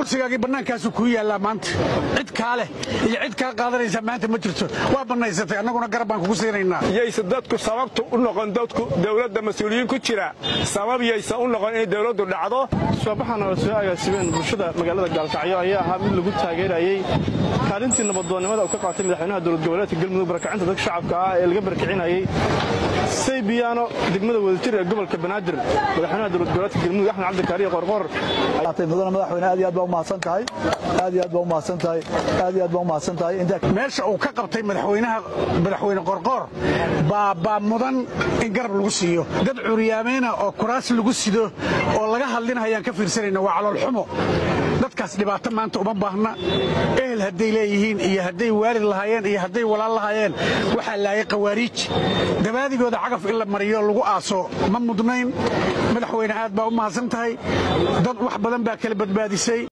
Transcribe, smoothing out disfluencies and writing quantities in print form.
Kursigaagii bannaankaasu kuu yaallaa maanta. Cid kaa leh iyo cid kaa qaadanaysa maanta ma jirto. Waa bannaysatay, annaguna garab baan kugu siinaynaa. Yayse dadku sababta u noqon, dadku dawladda mas-uuliyiin ku jira sabab yaysa u noqon inay dawladdu dhacdo. Soobaxan oo soo agaasimeen bulshada magaalada Gaalkacyo ayaa ahaa mid lagu taageerayey kaalintii nabadoonnimada uu ka qaatay madaxweynaha dowlad goboleedka Galmudug barakacinta dadka shacabka ah ee laga barakicinayey Saybiyaano degmada Wadajir ee gobolka Banaadir. Madaxweynaha dowlad goboleedka Galmudug Axmed Cabdikaariyo Qorqor. Mudane madaxweyne, aad iyo aad baa u mahadsan tahay, aad iyo aad baa u mahadsan tahay, aad iyo aad baa u mahadsan tahay. Meesha uu ka qabtay madaxweynaha, madaxweyne Qorqoor baa mudan in garab lagu siiyo. Dad curyaameyna oo kuraas lagu sido oo laga hadlinayaan ka fiirsanayna waa caloolxumo. Dadkaas dhibaato maanta uma baahna. Ehel hadday leeyihiin iyo hadday waalid lahaayeen iyo hadday walaal lahaayeen, waxaa laayay qawaariij. Dabaadigooda cagaf in la mariyo lagu aaso ma mudnayn. Madaxweyne, aad baa u mahadsan tahay. Dad wax badan baa kala badbaadisay.